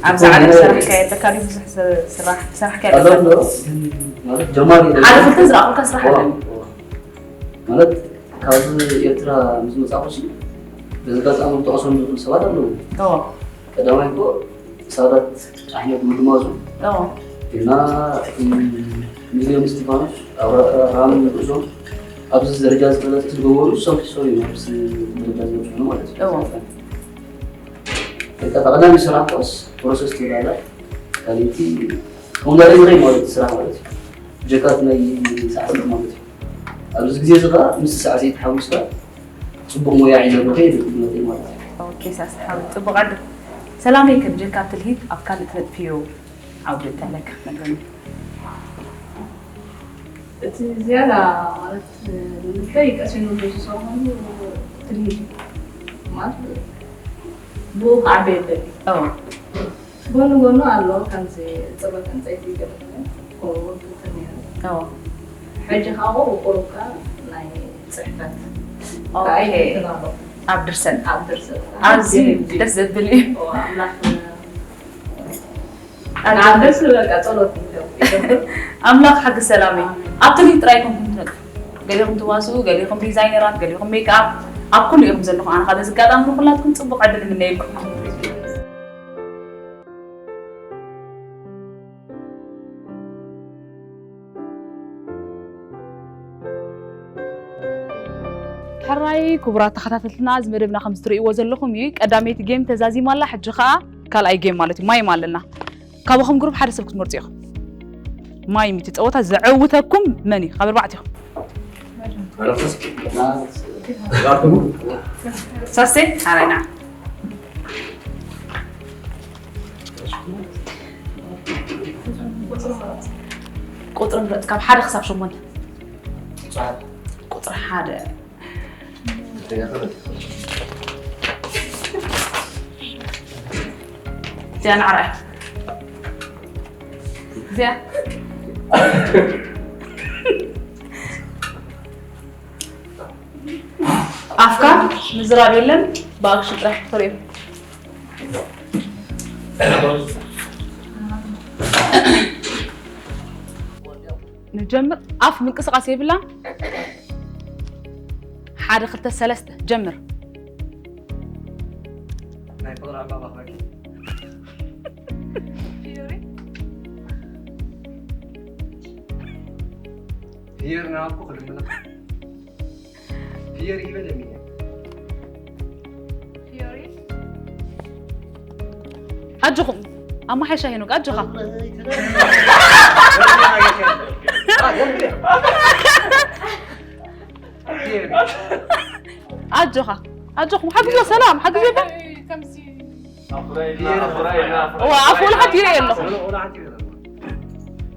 ኣብዚ ዓለም ዝሰራሕካዮ ኣለካ ድዩ ብዙሕ ዝስራሕ ዝሰራሕካዮ ኣለካ ማለት ጀማሪ ሓደ ክልተ ዝረኣኹልካ ስራሕ ኣለኒ ማለት ካብ ኤርትራ ምስ መጻኹ በዚ ኣጋጣሚ ክጠቕሶም ዝኽእል ሰባት ኣለዉ እዎ ቀዳማይ እኮ ሳዳት ኣሕመድ ምድማዙ እዎ እና ሚልዮን እስቲፋኖስ ኣብርሃም ንጉሶም ኣብዚ ደረጃ ዝፈለጥ ዝገበሩ እሶም ሶሪ ኣብዚ ደረጃ ዝበፅሑ ማለት እዩ እዎ በቃ ጠቕላላ ስራሕ ኮስ ፕሮሰስ ትብላላ ካልእቲ ከምኡ እንዳለ ዝኸይ ማለት ስራሕ ማለት እዩ ጀካት ናይ ሳዕስዒት ማለት እዩ ኣብዚ ግዜ እዚ ከዓ ምስ ሳዕስዒት ሓዊስካ ፅቡቅ ሞያ ሒዘ ኣለኹ ይብል ማለት እዩ ኦኬ ሳስሓብ ፅቡቅ ዕድል ሰላመይ ከብጀካ ትልሂት ኣብ ካልእ ትነጥፍዮ ዓውዲ እንተለካ ክትነግረኒ እቲ ዝያዳ ማለት ንምንታይ ቀሲኑ ዝሰሆኑ ትልሂት ማለት ብኡ ክዓበ የደሊ እዎ ጎኒ ጎኑ ኣሎ ከምዚ ፅበት ዕንፀይቲ ገለ ገለ ከምኡ እውን ክውክል ነይሩ እዎ ሕጂ ከዓ ብቁሩብ ከዓ ናይ ፅሕፈት ኦኬ። ኣይተናበ ኣብ ድርሰት ኣብ ድርሰት ኣዝዩ ደስ ዘብል እዩ። ኣምላኽ ንዓብ ደስ ዝበለካ ጸሎት ይገብር። ኣምላኽ ሓቂ ሰላም እዩ። ኣብ ትርኢት ጥራይ ኮንኩም ትነጥፉ። ገሊኹም ትዋስኡ፣ ገሊኹም ዲዛይነራት፣ ገሊኹም ሜክኣፕ፣ ኣብ ኩሉ ኢኹም ዘለኹም። ኣነ ካብ እዚ ኣጋጣሚ ንኩላትኩም ጽቡቕ ዕድል እምነየልኩም። ሕራይ ክቡራት ተኸታተልትና፣ እዚ መደብና ከም እትርእይዎ ዘለኹም እዩ። ቀዳመይቲ ጌም ተዛዚማ ኣላ፣ ሕጂ ኸኣ ካልኣይ ጌም ማለት እዩ። ማይም ኣለና። ካባኹም ግሩፕ ሓደ ሰብ ክትመርጹ ኢኹም። ማይም እቲ ጸወታ ዘዐውተኩም መን እዩ? ካብ ኣርባዕቲኹም። ሳስቴ፣ ኣራይና። ቁጽሪ ምረጽ፣ ካብ ሓደ ክሳብ ሸሞንተ። ቁጽሪ ሓደ። እዚኣ ንዓራ እያ። እዚኣ። ኣፍካ ምዝራብ የለን፣ ብኣክሽን ጥራሕ ክትሪኦ። ንጀምር። ኣፍ ምንቅስቓስ የብላን። ሓደ፣ ክልተ፣ ሰለስተ፣ ጀምር። ናይ ፍቕሪ ዕምባባ ክበኪ። ፍዮሪ ናብኩ ክልምና። ፍዮሪ ይበል የሚል። ኣጆኹም ኣማሓይሻ ሄኖክ፣ ኣጆኻ። ኣጆኻ፣ ኣጆኹም ሓግዞ። ሰላም ሓግዞ ይበል። እዋ ኣፍ ወላ ሓንቲ ይርኢ ኣለኹ።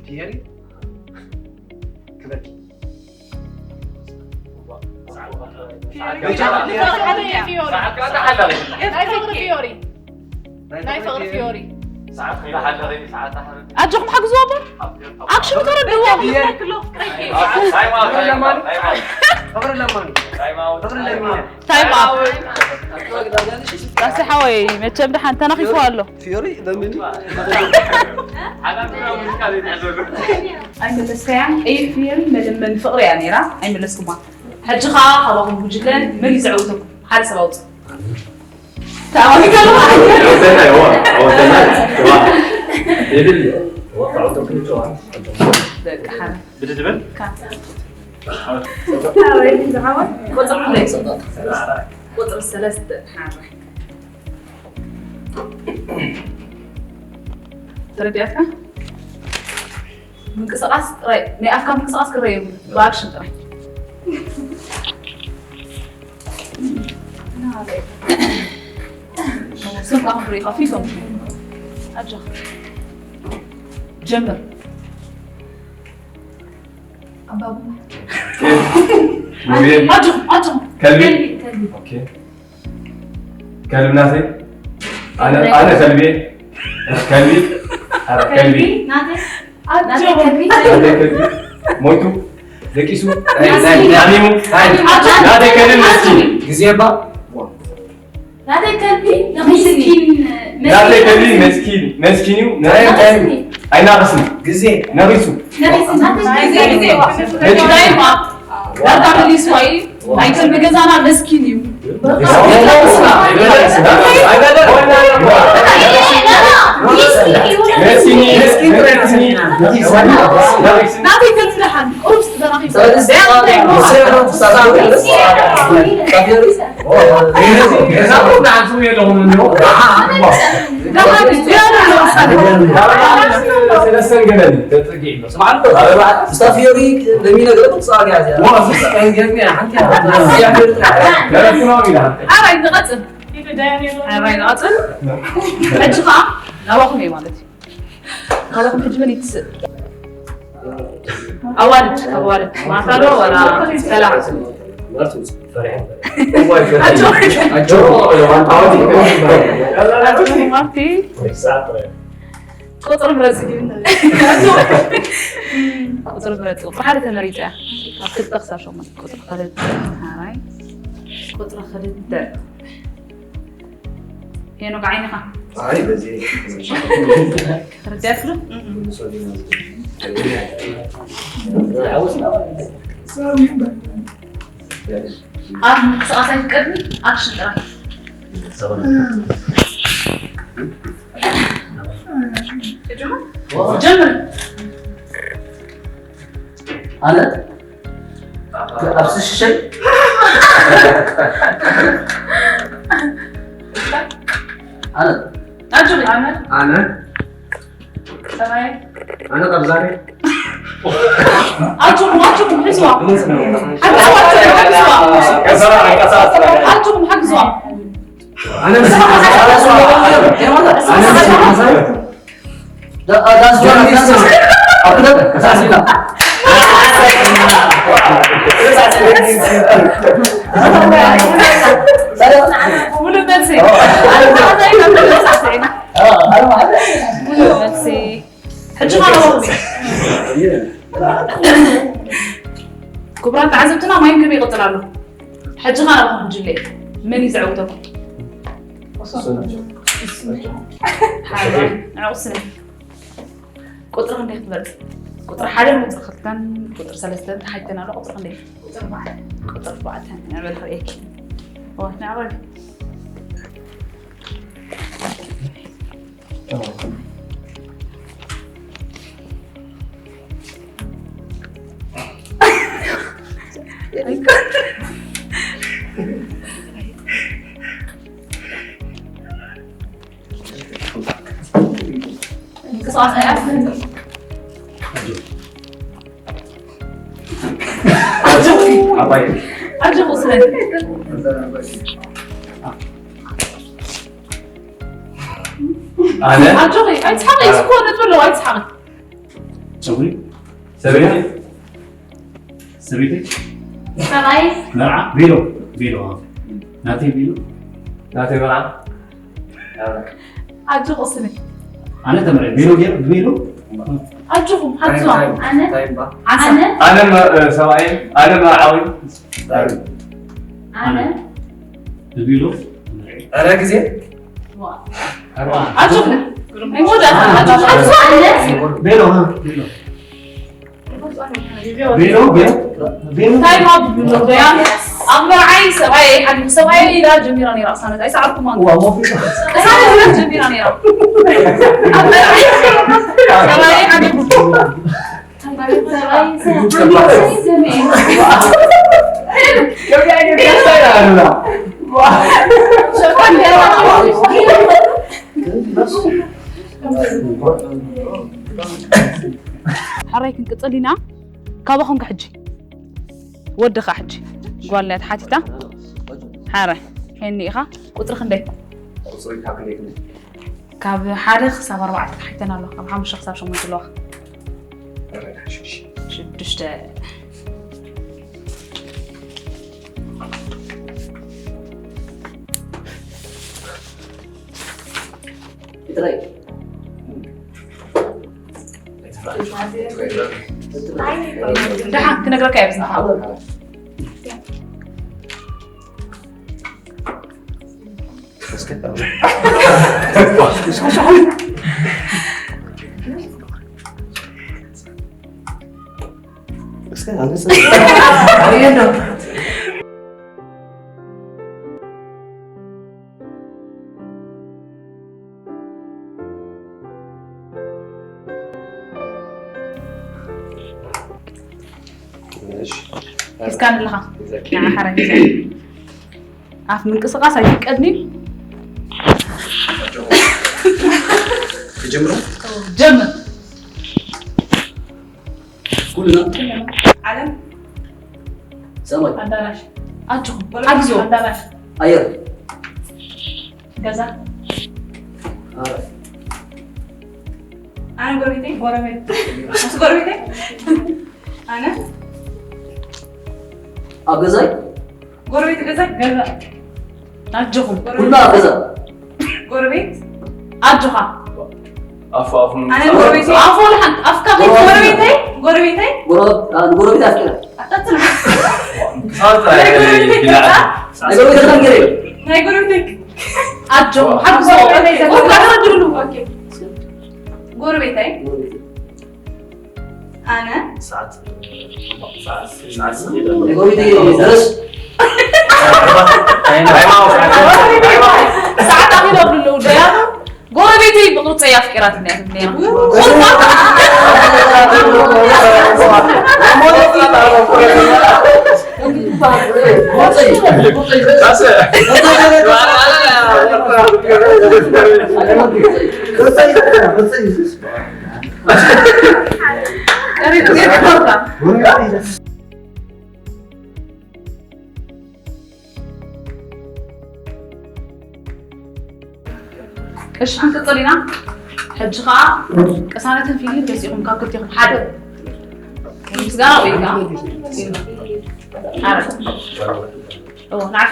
ፍዮሪ ክበኪ። ናይ ፍቕሪ ፊዮሪ። ናይ ፍቕሪ ፊዮሪ። ኣጆኹም ሓግዝዎ እባ። ኣክሽን ተረድእዎ። ፍቕሪ ለማኒ። ፍቕሪ ለሚነ። ታይም ኣፕ። ጣሲ ሓወይ መቸም ደሓን ተናኺፉ ኣሎ። ፊዮሪ ለምኒ። ኣይመለስካያን። ቀይሕ ፍየል መለመኒ ፍቕሪ እያ ነይራ። ኣይመለስኩማ። ሕጂ ኸኣ ካባኹም ጉጅለን መን እዩ ዘዕውተኩም? ሓደ ሰብ ኣውፅእ። ተኣዋጊ ከሎ ማለት እዩ። ወደና ይዋ ወደና ይዋ ይብል ይዋ። በቃ ሓደ። ብድድበል ካ። ኣበይ ዝዓወት? ቁፅሪ ክንደይ? ቁፅሪ ሰለስተ። ሓደ። ተረዲኣትካ? ምንቅስቓስ ጥራይ፣ ናይ ኣፍካ ምንቅስቓስ ክረአ የብሉን። ብኣክሽን ጥራይ። ስምካ ክንርኢ ከፊቶም። ኣጆኻ። ጀምር። ኣባቡላ። ሙቤ ኣጆኹም፣ ኣጆኹም። ከልቢ። ከልቢ። ኦኬ። ከልቢ ናተይ። ኣነ ኣነ ከልቢ። ከልቢ። ኣረ ከልቢ። ናተይ ኣጆኹም። ከልቢ። ናተይ ከልቢ። ሞይቱ። ደቂሱ። ናተይ። ሓሚሙ። ኣጆኹም። ናተይ ከልቢ መስኪን። ግዜ ባ ናተይ ከልቢ ምስኪን። ናተይ ከልቢ መስኪን። መስኪን እዩ። ናተይ ከልቢ ኣይናቕስን። ግዜ ነቒሱ። ናተይ ግዜ። ታይም ኣፕ። ዳርጋ መሊስዋ እዩ። ናይ ከልቢ ገዛና መስኪን እዩ። ናተይ ከልቢ ደሓን ቁሩብ ዝተዘራኺቡ። ስታ ፊዮሪ ለሚነ ገለ ቁጽ ኣግያ እዚኣ ኣራይ ንቐጽል። ኣራይ ንቐጽል። ሕጂ ኸዓ ናባኹም እየ ማለት እዩ። ካባኹም ሕጂ መን ይትስእ? ኣዋልድ፣ ካብ ኣዋልድ ማርታ ዶ ወላ ሰላም? ማርቲ ቁጽሪ ምረጽ። ቁጽሪ ምረጽ። ቁጽሪ ሓደ ተመሪጸ እያ። ካብ ክልተ ክሳብ ሸሞንተ ቁጽሪ ሓደ። ሓራይ። ቁፅሪ ክልተ። ሄኖክ ዓይንኻ ኣይ በዚ ክርዳፍ ዶ? ኣብ ምንቅስቃስ ኣይትቀድሚ ኣክሽን ጥራይ። ጀምር። ኣነ ኣብዚ ሽሸይ ኣነ ኣጆኺ። ኣነ ሰማይ ኣነ ቀብዛሪ ኣጆኹም ኣጆኹም ሕዝዋ። ሓግዝዋ ኣጆኹም ሓግዝዋ። ኣጆኹም ሓግዝዋ። ኣነ ሙሉእ መልሲ። ሙሉእ መልሲ። ሕጂ ኸኣ ክቡራት ተዓዘብትና ማይ ክብ ይቕጽል ኣሎ። ሕጂ ኸኣ ናባኹም ጉጅለ መን እዩ ዘዕውተኩም? ሓደ ንዕኡ ስነ ቁጽሪ ክንደይ ክትመርጽ? ቁጽሪ ሓደ ቁጽሪ ክልተን ቁጽሪ ሰለስተን ተሓይተን ኣሎ። ቁጽሪ ክንደይ? ቁጽሪ ኣርባዕተ። ቁጽሪ ኣርባዕተ ንዕበል ክርእየኪ። ዋ ንዕበል። ኣነ ኣጆኺ ኣይትሓቂ። እስኮ ነጥቢ ኣለዎ ኣይትሓቂ። ጸጉሪ ሰበይቲ ሰበይቲ ሰብኣይ መርዓ ቬሎ ቬሎ ናተይ ቬሎ ናተይ መርዓ ኣጆኺ ስነ ኣነ ተመርዐ ቬሎ ገይረ ብቬሎ ኣጆኹም ሓግዝዋ። ኣነ ታይምባ ኣነ ኣነ መ- ሰብኣይ ኣነ መርዓዊ ኣነ ብቬሎ ኧረ ግዜ ኣጆኹም ኣይሞዳ ኣጆኹም ሓግዝዋ። ኣነ ቬሎ ቬሎ ቬሎ ቬሎ ቬሎ እንታይ ማ ብብሎ ዶ ያ ኣብ መርዓይ ሰብኣይ ሓዲጉ ሰብኣይ ኢላ ጀሚራ ነይራ ቅሳነት ኣይሰዓርኩማ ቅሳነት ኢላ ጀሚራ ነይራ ኣብ መርዓይ ሰብኣይ ሓዲጉ ሕራይ ክንቅፅል ኢና። ካባኹም ከ ሕጂ ወዲ ኸ ሕጂ ጓል እያ ተሓቲታ። ሓረ ሄኒ ኢኻ ቁፅሪ ክንደይ? ቁፅሪ ካብ ክንደይ ክንደይ ካብ ሓደ ክሳብ ኣርባዕተ ተሓይተና ኣሎ። ካብ ሓሙሽተ ክሳብ ሸሞንተ ኣለዋ። ሽዱሽተ ደሓን ክነግረካ እየ ብዝንሓ ሒዝካ ኣለኻ ንዓ ሓራ ሒዛ ኣፍ ምንቅስቃስ ኣይትቀድኒ ትጀምሩ ጀምር ኩልና ዓለም ሰማይ ኣዳራሽ ኣጆኹም ኣግዞ ኣዳራሽ ኣየር ገዛ ኣረ ኣነ ጎረቤተይ ጎረቤት ምስ ጎረቤተይ ኣነ ኣብ ገዛይ ጎረቤት ገዛ ገዛ ኣጆኹም ኩልና ኣብ ገዛ ጎረቤት ኣጆኻ ኣፉ ኣፉ ኣነ ጎረቤተይ ኣፎ ልሓን ኣፍካ ከይትጎረቤተይ ጎረቤተይ ጎረቤት ኣፍቂራ ኣታትና ሳልታ ጎረቤተይ ገዛ ናይ ጎረቤትካ ገለ እዩ። ናይ ጎረቤተይ ኣጆ ሓግዞ ሓግዞ ቁርባ ተረድሉ። ኦኬ ጎረቤተይ ኣነ ናይ ጎረቤት ደረስ ሰዓት ኣኺሎም ኣለዉ ደያኑ ጎረቤተይ ብቕርጸይ ኣፍቂራትኒ እያ ትብል ነይራ። እሺ ክንቅፅል ኢና። ሕጂ ከዓ ቅሳነትን ፊሊን ገዚእኹም ካብ ክልቲኹም ሓደ ምስጋና ወይ ከዓ ንዓፊ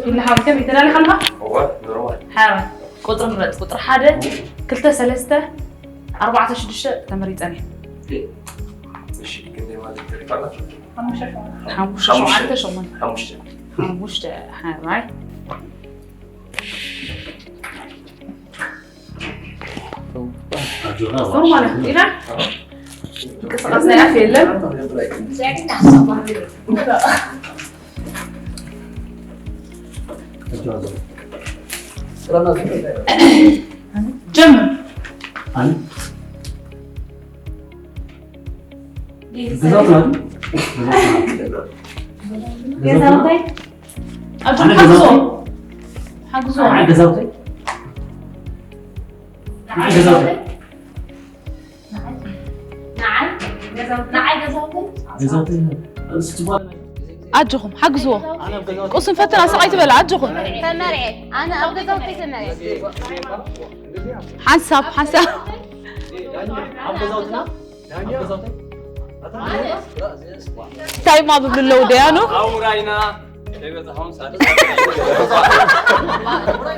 ኢልና ሓቢከም ይተላለኻ ኣለኻ? ሓራ ቁፅሪ ምረፅ። ቁፅሪ ሓደ ክልተ ሰለስተ ኣርባዕተ ሽዱሽተ ተመሪፀን እየ። ሓሙሽተ ሸውዓተ ሸሞንተ ሓሙሽተ ሓራይ ኖርማል ኢና። ምንቅስቃስ ናይ ኣፍ የለን። ጀምር። ገዛውትና ገዛውታይ ኣጆም ሓግዞ ሓግዞ ገዛውታይ ገዛውታይ ኣጆኹም ሓግዝዎ። ቁስን ፈተና ሰቕ ኣይትበላ ኣጆኹም። ተመርዐ ኣነ ኣብ ገዛውተይ ተመርዐ ሓንሳብ ሓንሳብ ኣብ ገዛውትና ኣብ ገዛውተይ እንታይ ማ ብብሉ ኣለዉ ደያኑ ኣውራይና ከይበዛሖም ሳድስ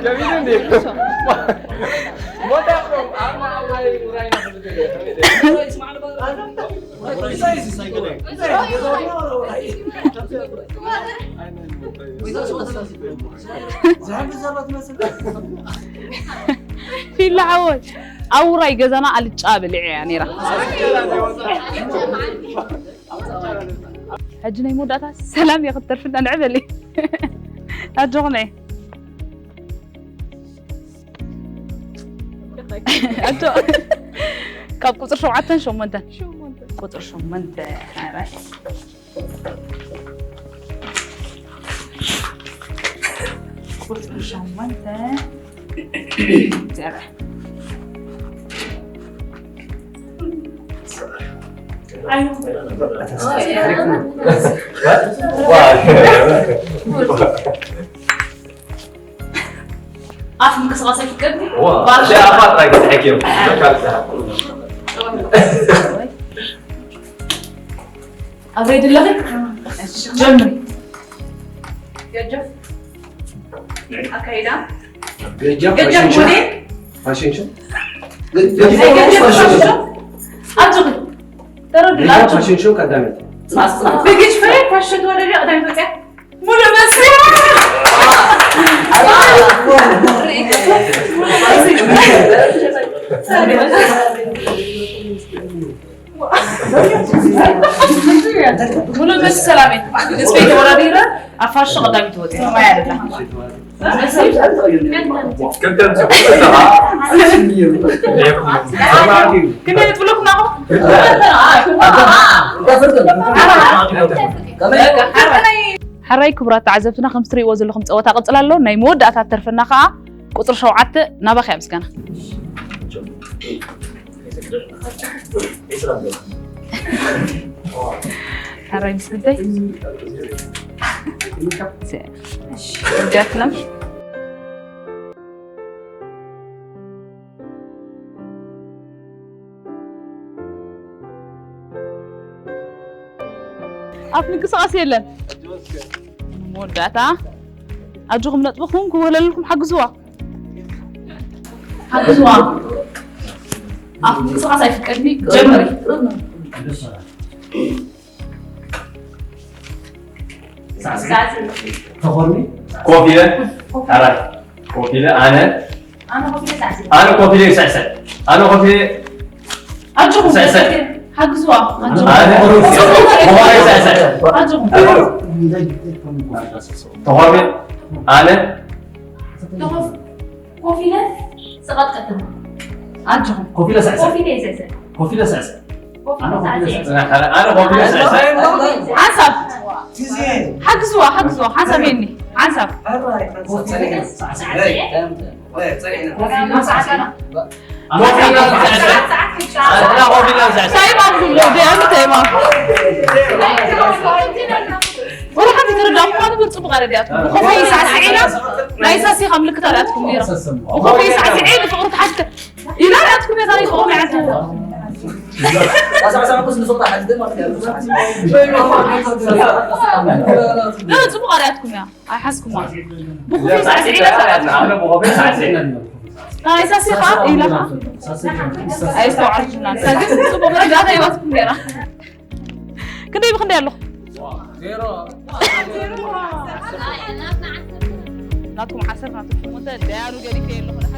ገቢሉ እንዴ ሞታ ኣውራይ ውራይና ፊላ ሓወይ ኣውራይ ገዛና ኣልጫ በሊዐ እያ ነይራ። ሕጂ ናይ መወዳእታ ሰላም እየ ክትተርፍና ንዕበሊ ኣጆኹም እየ ኣጆ ካብ ቁፅሪ ሸውዓተን ሸሞንተን ቁፅሪ ሸሞንተ ኣራይ ቁፅሪ ሸሞንተ ዘርአ ኣፍ ምንቅስቃስ ኣይፍቀድ ኣፋት ኣይትሕኪም ኣብ ሬድ ኣለኽን ጀምሪ ገጀፍ ኣካይዳ ገጃ ገጀፍ ሞዴል ፋሽን ሾው ናይ ገጀፍ ፋሽን ሾው ኣጆኺ ተረዱ ገጃ ላጆ ፋሽን ሾው ቀዳመት ብግጅ ፍሬ ፋሽን ተወለደ ቀዳሚት ወፅያ ሙሉ መስሪ ሙሉ መስ ሰላሜ ግስበይ ተወዳዲረ ኣብ ፋሽን ቀዳሚት ወፅያ ማያ ደላ ክንደይ ትብሉኩ ናኹ ሓራይ ክቡራት ተዓዘብትና ከም ትሪእዎ ዘለኹም ፀወታ ቀፅላ ኣሎ ናይ መወዳእታ ተርፈና ከዓ ቁፅሪ ሸውዓተ ናባኺ ምስጋና ሓራይ ምስ ክልተይ እዚኣትና ኣፍ ምንቅስቃስ የለን መወዳእታ ኣጆኹም ነጥብኹም ክወለልኩም ሓግዝዋ። ሓግዝዋ። ኣብ ምንቅስቃስ ኣይፍቀድኒ። ጀምሪ። ተኾርኒ ኮፍ ኢለ ኣራት ኮፍ ኢለ ኣነ ኣነ ኮፍ ኢለ ሳዕሳዕ ኣነ ኮፍ ኢለ ኣጆኹም ሳዕሳዕ ሓግዝዋ። ኣነ ኮፍ ኢለ ሳዕሳዕ ኣጆኹም ተኾርኒ ኣነ ኮፍ ኢለ ዝቐጥቀጥ ኣጆኹም ኮፍ ኢለ ሳዕሳዕ ኮፍ ኢለ ይስዕስዕ ኮፍ ኢለ ሳዕሳዕ ኮፍ ኢለ ሳዕስዕ ኣነ ኮፍ ኢለ ሳዕሳዕ ሓንሳብ ሓግዝዋ ሓግዝዋ ሓንሳብ የኒ ሓንሳብ ኮፍ ኢለ ሳዕሳዕ ኣነ ኮፍ ኢለ ሳዕሳዕ ታይም ኣብ ዝብሎ ደም ታይም ኣብ ወላ ሓንቲ ተረዳእኩ ምዃኑ ግን ፅቡቕ ኣረዲኣትኩም ብኮፈይ ሳዕስዒና ናይ ሳሲኻ ምልክት ኣርኣትኩም ነይራ ብኮፈይ ሳዕስዒ ንፍቕሪ ተሓትተ ኢላ ኣርኣትኩም እያ ዛሬ ፍቕሪ መዓልቲ ፅቡቕ ኣርኣትኩም እያ ኣይሓዝኩማ ብኮፈይ ሳዕስዒና ናይ ሳሲኻ ኢላ ኣየስተውዓልኩምና ግን ፅቡቕ ረዳእታ ሂባትኩም ነይራ ክንደይ ብክንደይ ኣለኹ ናትኩም ዓሰርተ ናትኩም ሽሞንተ ደያኑ ገዲፈ ኣለኹ